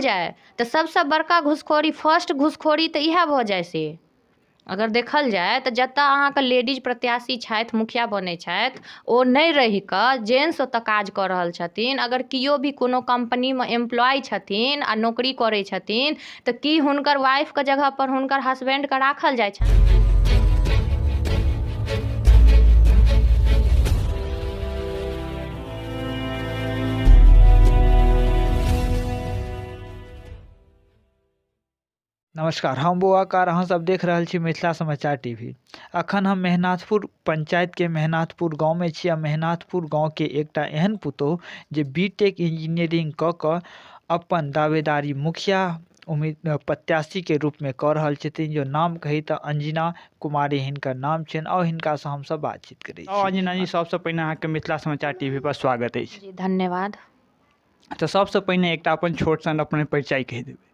जाय तऽ सभसँ बड़का घूसखोरी, फर्स्ट घूसखोरी तऽ इएह भऽ जाइ से। अगर देखल जाय तऽ जतय अहाँके लेडीज प्रत्याशी छथि, मुखिया बनै छथि, ओ नहि रहि कऽ जेंट्स ओतय काज कऽ रहल छथिन। अगर केओ भी कोनो कम्पनीमे एम्प्लॉय छथिन आ नौकरी करै छथिन, तऽ की हुनकर वाइफके जगहपर हुनकर हसबैंडके राखल जाइ छनि? नमस्कार, हम बौआकार, अहाँ सब देख रहल छी मिथिला समाचार टीवी। अखन हम मेहनाथपुर पंचायत के मेहनाथपुर गांव में छी आ मेहनाथपुर गांव के एकटा एहन पुतोह जे बी टेक इंजीनियरिंग क कऽ अपन दावेदारी मुखिया उम्मीद प्रत्याशी के रूप में कऽ रहल छथिन। जो नाम कही तऽ अंजना कुमारी हिनकर नाम छनि। और हिनका से हमसब बातचीत करै छी। अंजना जी, सबसे पहिने अहाँके मिथिला समाचार टीवी पर स्वागत अछि। जी धन्यवाद। तऽ सबसे पहिने एकटा अपन छोट सन अपने परिचय कहि देबै।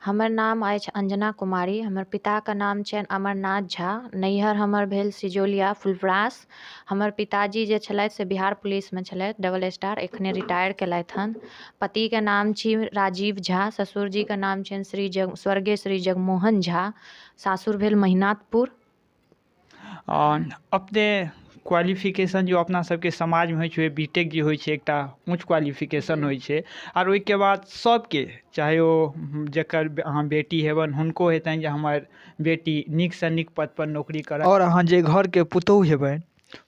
हमर नाम अछि अंजना कुमारी, हमर पिताके नाम छनि अमरनाथ झा, नैहर हमर भेल सिजौलिया फुलपरास। हमर पिताजी जे छलथि से बिहार पुलिसमे छलथि, डबल स्टार, एखने रिटायर केलथि हन। पतिके नाम छी राजीव झा, ससुरजीके नाम छनि श्री जग स्वर्गीय श्री जगमोहन झा, सासुर भेल महिनाथपुर। अपने क्वालिफिकेशन जो अपना सबके समाजमे होइ छै, बी टेक जे होइ छै, एकटा ऊँच क्वालिफिकेशन होइ छै। आर ओहिके बाद सबके, चाहे ओ जकर अहाँ बेटी हेबनि हुनको हेतनि जे हमर बेटी नीकसँ नीक पद पर नौकरी करत। और अहाँ जे घरके पुतोहु हेबनि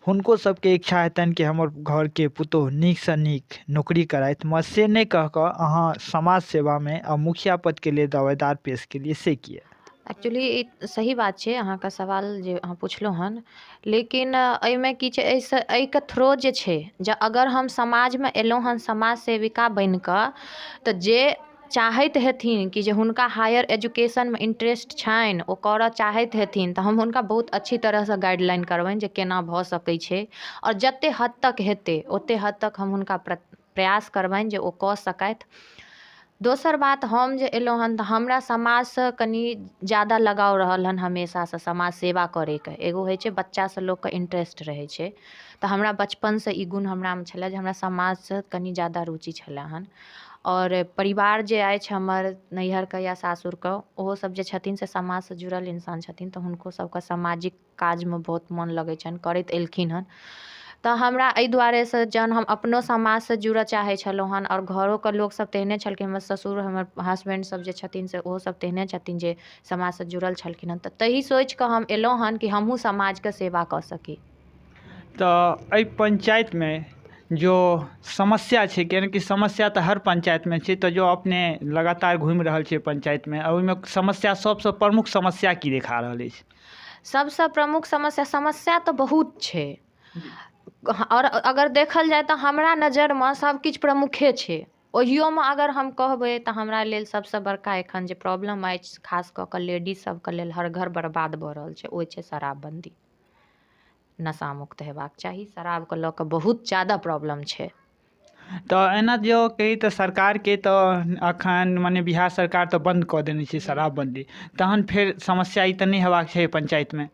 हुनको सबके इच्छा हेतनि कि हमर घरके पुतोहु नीकसँ नीक नौकरी करथि। मगर से नहि कह कऽ अहाँ समाज सेवामे आ मुखिया पदके लेल दावेदार पेश केलियै, से किया? एक्चुअली ई सही बात छै अहाँके सवाल जे अहाँ पुछलहुँ हन, लेकिन एहिमे की छै, एहिसँ एहिके थ्रो जे छै, जे अगर हम समाजमे एलहुँ हन समाज सेविका बनि कऽ, तऽ जे चाहैत हेथिन कि जे हुनका हायर एजुकेशनमे इंट्रेस्ट छनि, ओ करऽ चाहैत हेथिन, तऽ हम हुनका बहुत अच्छी तरहसँ गाइडलाइन करबनि जे केना भऽ सकै छै। आओर जते हद तक हेतै ओते हद तक हम हुनका प्रयास करबनि जे ओ कऽ सकथि। दोसर बात, हम जे एलहुँ हन तऽ हमरा समाजसँ कनि ज्यादा लगाव रहल हन हमेशासँ समाज सेवा करैके। एगो होइ छै बच्चासँ लोकके इंट्रेस्ट रहै छै, तऽ हमरा बचपनसँ ई गुण हमरामे छलै जे हमरा समाजसँ कनि ज्यादा रुचि छलै हन। आओर परिवार जे अछि हमर नैहरके या सासुरके, ओहो सब जे छथिन से समाजसँ जुड़ल इंसान छथिन, तऽ हुनको सबके सामाजिक काजमे बहुत मन लगै छनि, करैत एलखिन हन। तऽ हमरा एहि दुआरेसँ जहन हम अपनो समाजसँ जुड़ऽ चाहै छलहुँ हन, आओर घरोके लोकसब तेहने छलखिन, हमर ससुर हमर हसबैंड सब जे छथिन से ओहो सब तेहने छथिन जे समाजसँ जुड़ल छलखिन हन, तऽ तही सोचिकऽ हम एलहुँ हन कि हमहूँ समाजके सेवा कऽ सकी। तऽ एहि पंचायतमे जो समस्या छै, कियाकि समस्या तऽ हर पंचायतमे छै, तऽ जो अपने लगातार घुमि रहल छै पंचायतमे, ओहिमे समस्या सबसँ प्रमुख समस्या की देखा रहल अछि? सबसँ प्रमुख समस्या, समस्या तऽ बहुत छै, आओर अगर देखल जाय तऽ हमरा नजरिमे सब किछु प्रमुखे छै। ओहियोमे अगर हम कहबै तऽ हमरा लेल सबसँ बड़का एखन जे प्रॉब्लम अछि, खास कऽ कऽ लेडीज सबके लेल हर घर बर्बाद भऽ रहल छै, ओ छै शराबबंदी। नशा मुक्त हेबाक चाही, शराबके लऽ कऽ बहुत ज्यादा प्रॉब्लम छै। तऽ एना जो कही तऽ सरकारके तऽ अखन माने बिहार सरकार तऽ बंद कऽ देने छै शराबबंदी, तहन फेर समस्या ई तऽ नहि हेबाक छै पंचायतमे?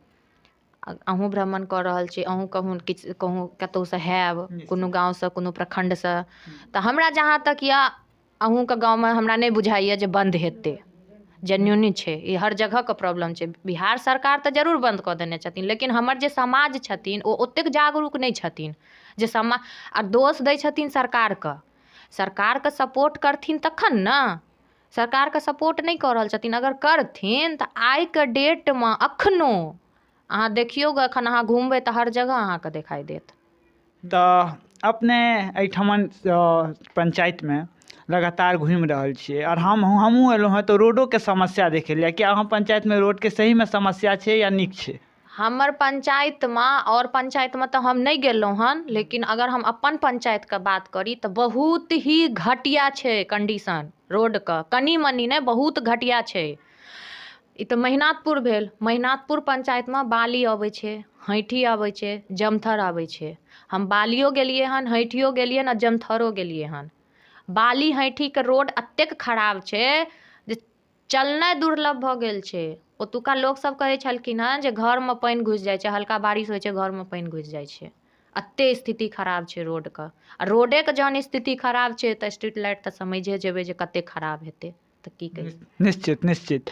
अहूँ भ्रमण कऽ रहल छी, अहूँ कहूँ किछु कहूँ कतहुसँ हैब, कोनो गाँवसँ कोनो प्रखण्डसँ, तऽ हमरा जहाँ तक यऽ अहूँके गाँवमे हमरा नहि बुझाइए जे बन्द हेतै। जेन्युइन छै, ई हर जगहके प्रॉब्लम छै। बिहार सरकार तऽ जरूर बन्द कऽ देने छथिन, लेकिन हमर जे समाज छथिन ओ ओतेक जागरूक नहि छथिन जे समा आ दोष दै छथिन सरकारके। सरकारके सपोर्ट करथिन तखन ने, सरकारके सपोर्ट नहि कऽ रहल छथिन। अगर करथिन तऽ आइके डेटमे अखनो अहाँ देखियौ ग, एखन अहाँ घुमबै तऽ हर जगह अहाँके देखाइ देत। तऽ अपने एहिठमन पंचायतमे लगातार घुमि रहल छियै, आओर हमहूँ एलहुँ हँ तऽ रोडोके समस्या देखेलियै। कि अहाँ पंचायतमे रोडके सहीमे समस्या छै या नीक छै? हमर पंचायतमे, आओर पंचायतमे तऽ हम नहि गेलहुँ हन, लेकिन अगर हम अपन पंचायतके बात करी तऽ बहुत ही घटिया छै कंडीशन रोडके, कनि मनि नहि, बहुत घटिया छै। ई तऽ महिनाथपुर भेल, महिनाथपुर पंचायतमे बाली अबै छै, हैठी अबै छै, जमथर अबै छै। हम बालियो गेलियै हन, हैठियो गेलियै हन आ जमथरो गेलियै हन। बाली हैठीके रोड एतेक खराब छै जे चलनाइ दुर्लभ भऽ गेल छै। ओतुका लोकसब कहै छलखिन हँ जे घरमे पानि घुसि जाइ छै, हल्का बारिश होइ छै घरमे पानि घुसि जाइ छै, एते स्थिति खराब छै रोडके। आ रोडेके जहन स्थिति खराब छै तऽ स्ट्रीट लाइट तऽ समझे जेबै जे कते खराब हेतै, तऽ की कही। निश्चित निश्चित।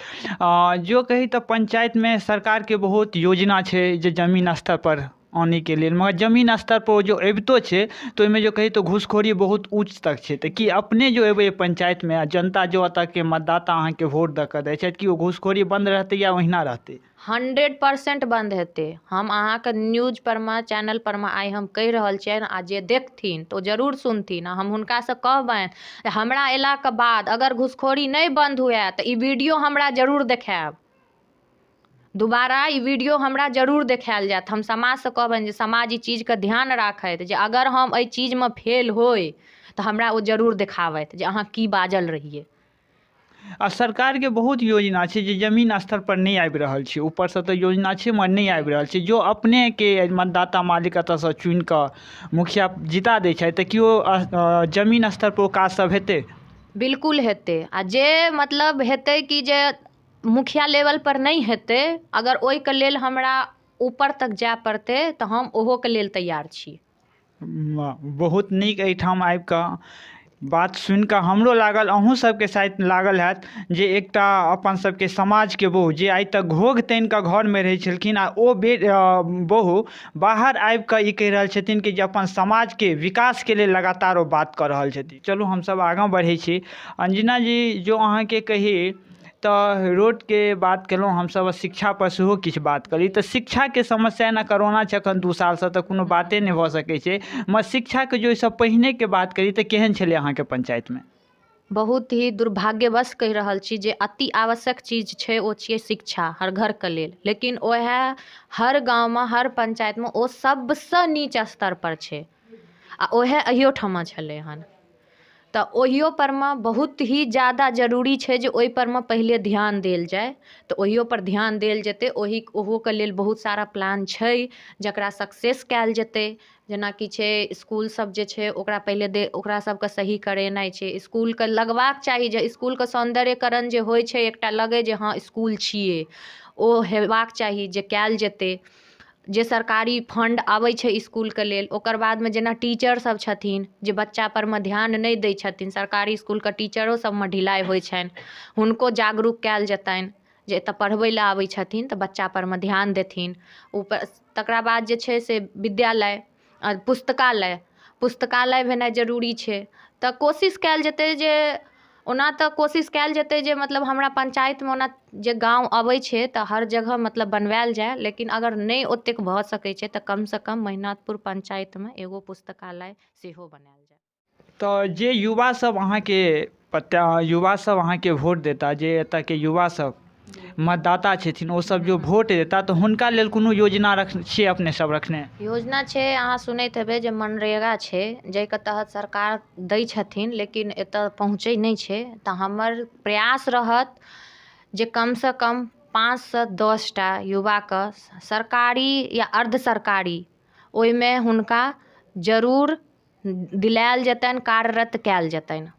जो कही तऽ पंचायतमे सरकारके बहुत योजना छै जे जमीन स्तर पर आनैके लेल, मगर जमीन स्तर पर ओ जो अबितो छै तऽ ओहिमे जो कही तऽ घूसखोरी बहुत ऊँच तक छै। तऽ की अपने जो एबै पंचायतमे आ जनता जो एतऽके मतदाता अहाँके वोट दऽ कऽ दै छथि, कि ओ घूसखोरी बन्द रहतै या ओहिना रहतै? 100% बन्द हेतै। हम अहाँके न्यूज पर मे, चैनल पर मे आइ हम कहि रहल छियनि, आ जे देखथिन तऽ ओ जरूर सुनथिन, आ हम हुनकासँ कहबनि जे हमरा अयलाके बाद अगर घूसखोरी नहि बन्द हुए तऽ ई वीडियो हमरा जरूर देखायब, दुबारा ई वीडियो हमरा जरूर देखायल जायत। हम समाजसँ कहबनि जे समाज ई चीजके ध्यान राखथि जे अगर हम एहि चीजमे फेल होइ तऽ हमरा ओ जरूर देखाबथि जे अहाँ की बाजल रहियै। आ सरकारके बहुत योजना छै जे जमीन स्तर पर नहि आबि रहल छै, ऊपरसँ तऽ योजना छै मगर नहि आबि रहल छै। जो अपनेके मतदाता मालिक एतऽसँ चुनि कऽ मुखिया जिता दै छथि, तऽ केओ जमीन स्तर पर ओ काज सब हेतै? बिल्कुल हेतै। आ जे मतलब हेतै कि जे मुखिया लेवलपर नहि हेतै, अगर ओहिके लेल हमरा ऊपर तक जाय पड़तै तऽ हम ओहोके लेल तैयार छी। बहुत नीक। एहिठाम आबि कऽ बात सुनि कऽ हमरो लागल, अहूँ सबके शायद लागल हैत जे एकटा अपन सबके समाजके बहु जे आइ तक घोघ तानि कऽ घरमे रहै छलखिन, आ ओ बहु बाहर आबि कऽ ई कहि रहल छथिन कि जे अपन समाजके विकासके लेल लगातार ओ बात कऽ रहल छथिन। चलू हमसब आगाँ बढ़ै छी। अंजना जी, जो अहाँके कही तऽ रोडके बात केलहुँ हमसब, शिक्षा पर सेहो किछु बात करी तऽ शिक्षाके समस्या एना करोना छै एखन 2 सालसँ तऽ कोनो बाते नहि भऽ सकै छै, मगर शिक्षाके जे ओहिसँ पहिनेके बात करी तऽ केहन छलै अहाँके पंचायतमे? बहुत ही दुर्भाग्यवश कहि रहल छी जे अति आवश्यक चीज छै ओ छियै शिक्षा हर घरके लेल, लेकिन वएह हर गाँवमे हर पंचायतमे ओ सबसँ नीच स्तर पर छै, आ वएह अहियो ठमा छलै हन। तऽ ओहियो पर मे बहुत ही जादा जरूरी छै जे ओहि पर मे पहिले ध्यान देल जाय, तऽ ओहियो पर ध्यान देल जेतै। ओहोके लेल बहुत सारा प्लान छै जकरा सक्सेस कयल जेतै। जेनाकि छै इसकुल सब जे छै ओकरा पहिले दे ओकरा सबके सही करेनाइ छै, इसकुलके लगबाक चाही जे इसकुलके सौन्दर्यकरण जे होइ छै एकटा लगै जे हँ इसकुल छियै, ओ हेबाक चाही जे कयल जेतै। जे सरकारी फण्ड अबै छै इसकुलके लेल, ओकर बादमे जेना टीचर सब छथिन जे बच्चा परमे ध्यान नहि दै छथिन, सरकारी इसकुलके टीचरो सबमे ढिलाइ होइ छनि, हुनको जागरूक कयल जेतनि जे एतऽ पढ़बै लए आबै छथिन तऽ बच्चा परमे ध्यान देथिन। ऊपर तकरा बाद जे छै से विद्यालय, पुस्तकालय, पुस्तकालय भेनाइ जरूरी छै। तऽ कोशिश कयल जेतै जे ओना तऽ कोशिश कयल जेतै जे मतलब हमरा पंचायतमे ओना जे गाँव अबै छै तऽ हर जगह मतलब बनवायल जाय, लेकिन अगर नहि ओतेक भऽ सकै छै तऽ कमसँ कम महिनाथपुर पंचायतमे एगो पुस्तकालय सेहो बनायल जाय। तऽ जे युवा सब अहाँके युवा सब अहाँके वोट देता, जे एतऽके युवा सब मतदाता छथिन ओ सब जो वोट देता तऽ हुनका लेल कोनो योजना छियै अपने सब रखने? योजना छै, अहाँ सुनैत हेबै जे मनरेगा छै जाहिके तहत सरकार दै छथिन, लेकिन एतऽ पहुँचै नहि छै। तऽ हमर प्रयास रहत जे कमसँ कम 5 से 10 टा युवाके सरकारी या अर्ध सरकारी ओहिमे हुनका जरूर दिलायल जेतनि, कार्यरत कयल जेतनि।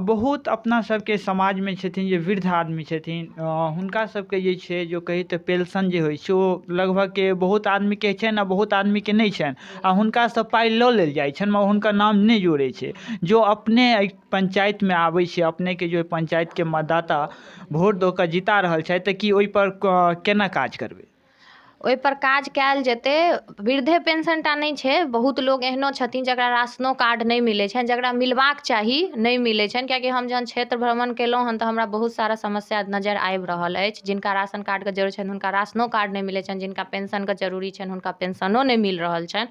बहुत अपना सबके समाजमे छथिन जे वृद्ध आदमी छथिन, हुनका सबके जे छै जो कही तऽ पेंशन जे होइ छै ओ लगभगके बहुत आदमीके छनि आ बहुत आदमीके नहि छनि, आ हुनकासँ पाइ लऽ लेल जाइ छनि मगर हुनकर नाम नहि जोड़ै छै। जो अपने एहि पंचायतमे आबै छै, अपनेके जो पंचायतके मतदाता वोट दऽ कऽ जिता रहल छथि, तऽ की ओहिपर केना काज करबै? ओहिपर काज कयल जेतै। वृद्धे पेंशन टा नहि छै, बहुत लोग एहनो छथिन जकरा राशनो कार्ड नहि मिलै छनि, जकरा मिलबाक चाही नहि मिलै छनि। किएकि हम जहन क्षेत्र भ्रमण केलहुँ हन तऽ हमरा बहुत सारा समस्या नजर आबि रहल अछि। जिनका राशन कार्डके जरूरत छनि हुनका राशनो कार्ड नहि मिलै छनि, जिनका पेंशनके जरूरी छनि हुनका पेंशनो नहि मिल रहल छनि।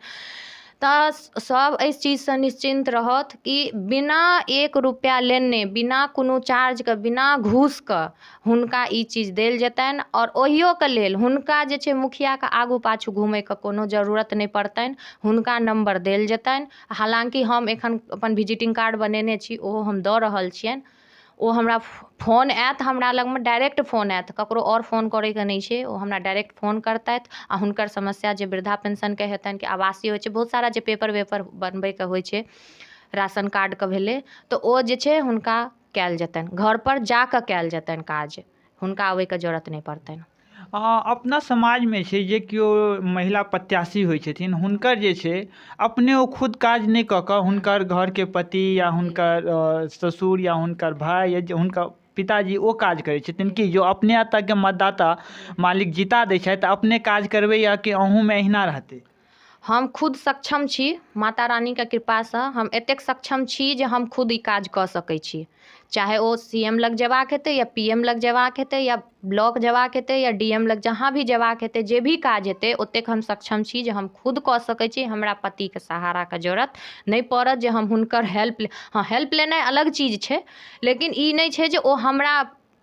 तऽ सब एहि चीजसँ निश्चिन्त रहत कि बिना 1 रुपैआ लेने, बिना कोनो चार्जके, बिना घूसके हुनका ई चीज देल जेतनि। आओर ओहियोके लेल हुनका जे छै मुखियाके आगू पाछू घूमयके कोनो जरूरत नहि पड़तनि, हुनका नम्बर देल जेतनि। हालाँकि हम एखन अपन विजिटिंग कार्ड बनेने छी, ओहो हम दऽ रहल छियनि। ओ हमरा फोन आयत, हमरा लगमे डायरेक्ट फोन आयत, ककरो आओर फोन करैके नहि छै, ओ हमरा डायरेक्ट फोन करतथि आ हुनकर समस्या जे वृद्धा पेंशनके हेतनि कि आवासीय होइ छै, बहुत सारा जे पेपर वेपर बनबैके होइ छै, राशन कार्डके भेलै, तऽ ओ जे छै हुनका कयल जेतनि, घरपर जा कऽ कयल जेतनि काज, हुनका अबैके जरूरत नहि पड़तनि। अपना समाजमे छै जे केओ महिला प्रत्याशी होइ छथिन, हुनकर जे छै अपने ओ खुद काज नहि कऽ कऽ हुनकर घरके पति या हुनकर ससुर या हुनकर भाय या हुनकर पिताजी ओ काज करै छथिन। कि जो अपने एतऽके मतदाता मालिक जीता दै छथि तऽ अपने काज करबै, या कि अहूँमे अहिना रहतै? हम खुद सक्षम छी, माता रानीके कृपासँ हम एतेक सक्षम छी जे हम खुद ई काज कऽ सकै छी। चाहे ओ सी एम लग जेबाक हेतै, या पी एम लग जेबाक हेतै, या ब्लॉक जेबाक हेतै, या डी एम लग, जहाँ भी जेबाक हेतै, जे भी काज हेतै, ओतेक हम सक्षम छी जे हम खुद कऽ सकै छी। हमरा पतिके सहाराके जरूरत नहि पड़त जे हम हुनकर हेल्प। हँ, हेल्प लेनाइ अलग चीज छै, लेकिन ई नहि छै जे ओ हमरा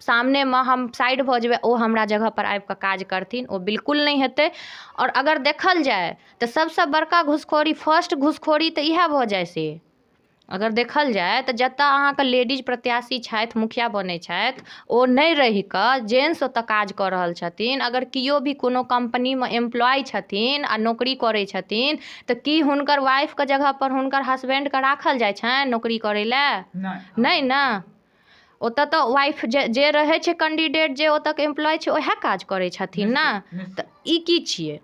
सामनेमे हम साइड भऽ जेबै, ओ हमरा जगहपर आबि कऽ काज करथिन, ओ बिल्कुल नहि हेतै। आओर अगर देखल जाय तऽ सभसँ बड़का घुसखोरी, फर्स्ट घुसखोरी तऽ इएह भऽ जाइ छै। अगर देखल जाय तऽ जतऽ अहाँके लेडीज प्रत्याशी छथि, मुखिया बनै छथि, ओ नहि रहि कऽ जेंट्स ओतऽ काज कऽ रहल छथिन। अगर केओ भी कोनो कम्पनीमे एम्प्लॉय छथिन आ नौकरी करै छथिन, तऽ की हुनकर वाइफके जगहपर हुनकर हसबैंडके राखल जाइ छनि नौकरी करै लए? नहि ने। ओतऽ तऽ वाइफ जे रहै छै कैंडिडेट, जे ओतऽके एम्प्लॉय छै, उएह काज करै छथिन ने। तऽ ई की छियै?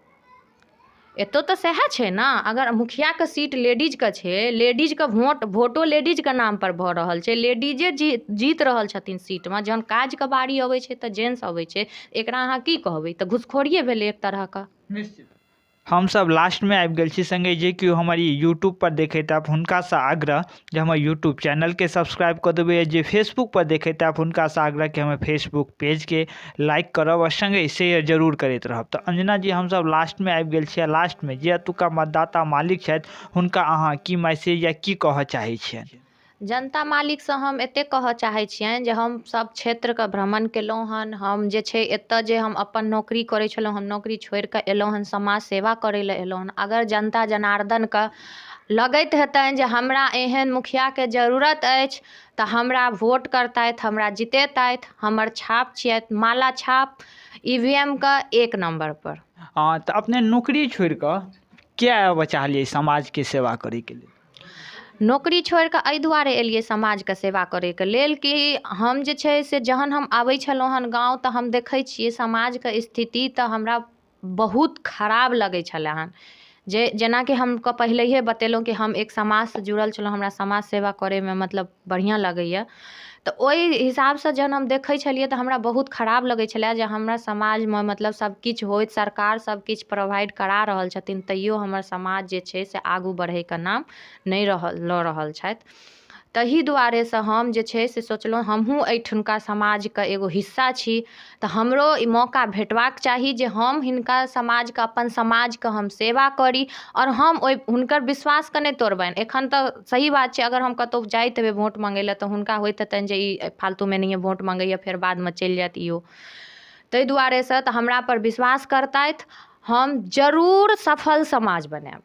एतौ तऽ सएह छै ने। अगर मुखियाके सीट लेडीजके छै, लेडीजके वोट, वोटो लेडीजके नामपर भऽ रहल छै, लेडीजे जीत रहल छथिन सीटमे, जहन काजके बारी अबै छै तऽ जेंट्स अबै छै। एकरा अहाँ की कहबै? तऽ घुसखोरिए भेलै एक तरहके। निश्चित। हमसभ लास्टमे आबि गेल छी। सङ्गे जे केओ हमर ई यूट्यूबपर देखैत आयब, हुनकासँ आग्रह जे हमर यूट्यूब चैनलके सब्सक्राइब कऽ देबै। जे फेसबुकपर देखैत आयब, हुनकासँ आग्रह कि हमर फेसबुक पेजके लाइक करब आ सङ्गे शेयर जरूर करैत रहब। तऽ अंजना जी, हमसभ लास्टमे आबि गेल छी आ लास्टमे जे एतुका मतदाता मालिक छथि, हुनका अहाँ की मैसेज या की कहऽ चाहै छियनि? जनता मालिकसँ हम एतेक कहऽ चाहै छियनि जे हम सभ क्षेत्रके भ्रमण केलहुँ हन। हम जे छै एतय जे हम अपन नौकरी करै छलहुँ, हम नौकरी छोड़ि कऽ एलहुँ हन, समाज सेवा करै लए एलहुँ हन। अगर जनता जनार्दनके लगैत हेतनि जे हमरा एहन मुखियाके जरूरत अछि, तऽ हमरा वोट करतथि, हमरा जितेतथि। हमर छाप छियथि माला छाप, ई वी एम के 1 नम्बरपर। हँ, तऽ अपने नौकरी छोड़ि कऽ किया आबऽ चाहलियै समाजके सेवा करैके लेल? नौकरी छोड़ि कऽ एहि दुआरे एलियै समाजके सेवा करैके लेल कि हम जे छै से जहन हम आबै छलहुँ हन गाँव, तऽ हम देखै छियै समाजके स्थिति, तऽ हमरा बहुत खराब लगै छलै हन। जे जेनाकि हम पहिलहिए बतेलहुँ कि हम एक समाजसँ जुड़ल छलहुँ, हमरा समाज सेवा करैमे मतलब बढ़िआँ लगैए। तऽ ओहि हिसाबसँ जहन हम देखै छलियै, तऽ हमरा बहुत खराब लगै छलै जे हमरा समाजमे मतलब सभ किछु होइत, सरकार सभ किछु प्रोवाइड करा रहल छथिन, तैयो हमर समाज जे छै से आगू बढ़ैके नाम नहि रहल लऽ रहल छथि। तहि दुआरेसँ हम जे छै से सोचलहुँ, हमहूँ एहिठुनका समाजके एगो हिस्सा छी, तऽ हमरो ई मौका भेटबाक चाही जे हम हिनका समाजके, अपन समाजके हम सेवा करी आओर हम ओहि हुनकर विश्वासके नहि तोड़बनि। एखन तऽ सही बात छै, अगर हम कतहु जाइत हेबै वोट मङ्गै लए, तऽ हुनका होइत हेतनि जे ई फालतूमे एनाहिए वोट मङ्गैए, फेर बादमे चलि जायत इहो। ताहि दुआरेसँ तऽ हमरा पर विश्वास करतथि, हम जरूर सफल समाज बनायब।